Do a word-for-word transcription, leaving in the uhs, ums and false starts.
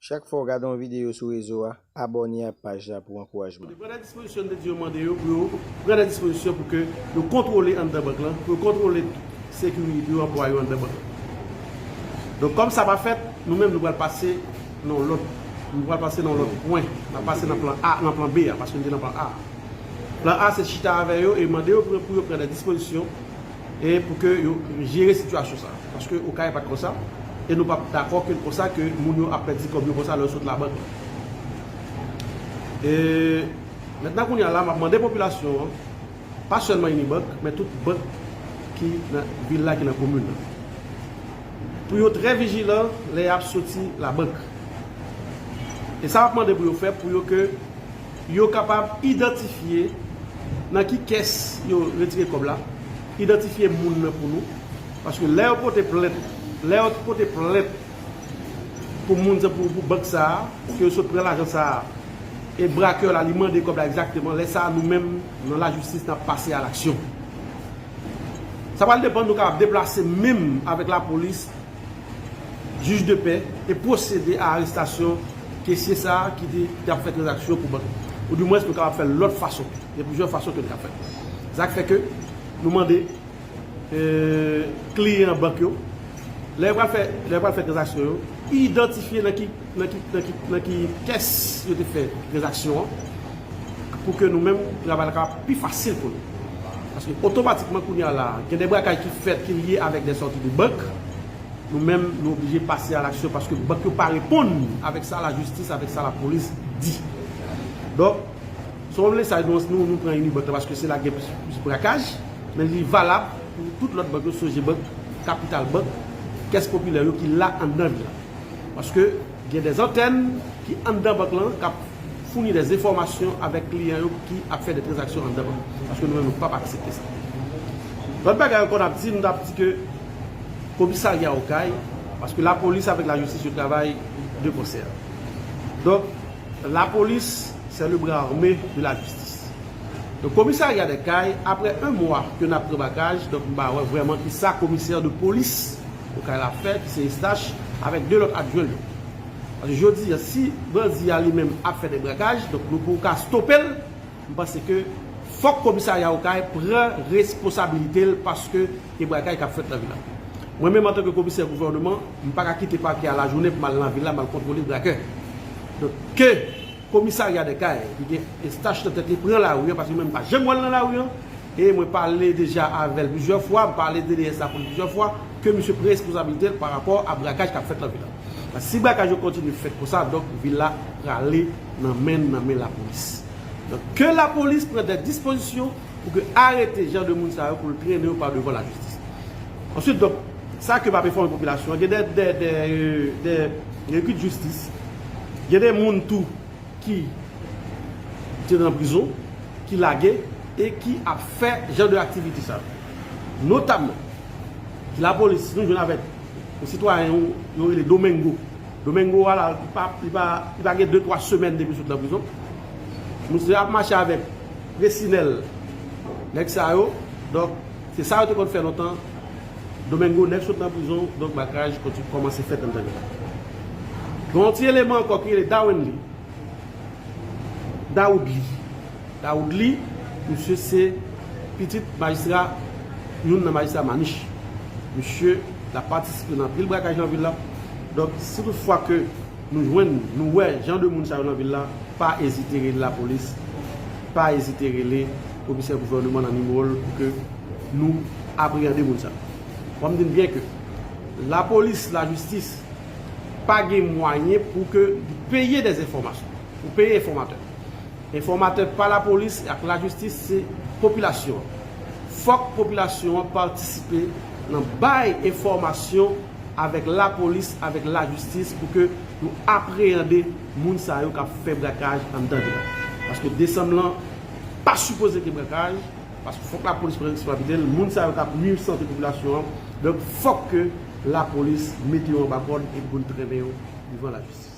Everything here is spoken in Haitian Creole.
Chak fwa w gade yon videyo sou rezo a, abòne ak paj la pou ankourajman. Pran de dispozisyon, n te di yo, mande yo pou yo pran de dispozisyon pou ke yo kontwole anndan bank lan, pou yo kontwole sekirite yo, anplwaye yo anndan bank lan. Donk, kòm sa pa fèt, nou menm nou pral pase nan lòt, nou pral pase nan lòt pwen, n ap pase nan plan A, nan plan B a, paske nou te nan plan A. Plan A se chita avè yo e mande yo pou, pou yo pran de dispozisyon e pou ke yo jere sitiyasyon sa. Paske Okay pa t konsa, e nou p ap dakò ke l konsa ke moun yo ap pèdi kòb yo konsa lè yo sot labank. E mentnan kounye a la, m ap mande popilasyon an, pa sèlman Unibank, men tout bank ki nan vil la, ki nan komin nan, pou yo trè vijilan lè y ap soti labank. E sa m ap mande pou yo fè, pou yo ke yo kapab idantifye nan ki kès yo retire kòb la, idantifye moun nan pou nou. Paske lè yo pote plent, lè yo pote plent pou moun sa, pou, pou bank sa a, ke yo sot pran lajan sa a, e brakè la, li mande kòb la egzakteman, lè sa a, nou menm, nan lajistis, n ap pase a laksyon. Sa pral depann, nou kapab deplase menm avèk lapolis, jij de pè, e pwosede a arestasyon kesye sa a ki te, ki t ap fè tranzaksyon pou bank. Oudimwens, nou kapab fè l lòt fason. Gen plizyè fason ke nou ka fè. Sa k fè ke nou mande, e, kliyan bank yo, lè yo pral fè, lè yo pral fè tranzaksyon yo, idantifye nan ki, nan ki, nan ki, nan ki kès yo te fè tranzaksyon an, pou ke nou menm, travay la kapab pi fasil pou nou. Paske otomatikman, kounye a la, gen de brakaj ki fèt, ki lye avèk de sòti de bank. Nou menm, nou oblije pase a laksyon paske bank yo pa reponn avèk sa lajistis, avèk sa lapolis di. Donk, se yon mesaj nou, nou, nou pran Unibank la paske se la gen plis, plis brakaj, men li valab pou tout lòt bank yo, Sogebank, Kapital Bank, Kès Popilè yo ki la anndan vil la. Paske gen de antèn ki anndan bank lan k ap founi de enfòmasyon avèk kliyan yo ki ap fè de tranzaksyon anndan bank. Paske nou menm, nou p ap aksepte sa. Lòt bagay ankò, n ap di, nou t ap di ke komisarya Okay, paske lapolis avèk lajistis yo travay de konsè. Donk, lapolis, c'est le bras armé de la justice. Donk, komisarya Okay, aprè yon mwa ke n ap pran brakaj, donk, m pa wè vrèman kisa komisè de polis Okay la fè, ki se Eustache, avèk de lòt adjwen l yo. Paske jodi a, si bandi a li menm ap fè de brakaj, donk nou poko ka stope l, m panse ke fòk komisarya Okay pran responsabilite l paske gen brakaj k ap fèt nan vil la. Mwen menm, antanke komisè gouvèneman, m pa ka kite pakè a lajounen pou m al nan vil la, m al kontwole brakè. Donk, ke komisarya Okay, ki gen Eustache nan tèt li, pran lari an, paske mwen, m pa janm wè l nan lari an, e mwen pale deja avè l plizyè fwa, m pale de D S la pou li plizyè fwa, ke misye pran responsabilite l pa rapò a brakaj k ap fèt nan vil la. Paske si brakaj yo kontinye fèt konsa, donk, vil la prale nan men, nan men lapolis. Donk, ke lapolis pran de dispozisyon pou ke arete jan de moun sa yo, pou l trennen yo pa devan lajistis. Answit, donk, sa ke m ap enfòme popilasyon an, gen de, de, de, de, de rekri de jistis, gen de moun tou ki te nan prizon, ki lage e ki ap fè jan de aktivite sa yo. Notamman, lapolis, nou jwenn avèk yon sitwayen yo, yo rele Domingo. Domingo a la, li pa, li pa, li pa gen de, twa semèn depi l sot nan prizon. Misye ap mache avèk Presinèl, nèg sa yo. Donk, se sa yo te konn fè lontan. Domingo nèk sot nan prizon, donk brakaj konti-, kòmanse fèt anndan vil la. Gen yon ti eleman ankò ki rele Dawenly. Dawoudly. Dawoudly, misye se pitit majistra, youn nan majistra Manich. Misye, l ap patisipe nan anpil brakaj nan vil la. Donk, si tout fwa ke nou jwenn, nou wè jan de moun sa yo nan vil la, pa ezite rele lapolis, pa ezite rele komisè gouvèneman nan nimewo l pou ke nou apreyande moun sa yo. Fò m di n byen ke lapolis, lajistis, pa gen mwayen pou ke li peye de enfòmasyon, pou peye enfòmatè. Enfòmatè pa lapolis ak lajistis, se popilasyon an. Fòk popilasyon an patisipe nan bay enfòmasyon avèk lapolis, avèk lajistis pou ke nou apreyande moun sa yo k ap fè brakaj anndan vil la. Paske desanm lan pa sipoze gen brakaj, paske fòk lapolis pran responsablite l, moun sa yo k ap nwi sante popilasyon an. Donk, fòk ke lapolis mete yo anba kòd e pou n trennen yo devan lajistis.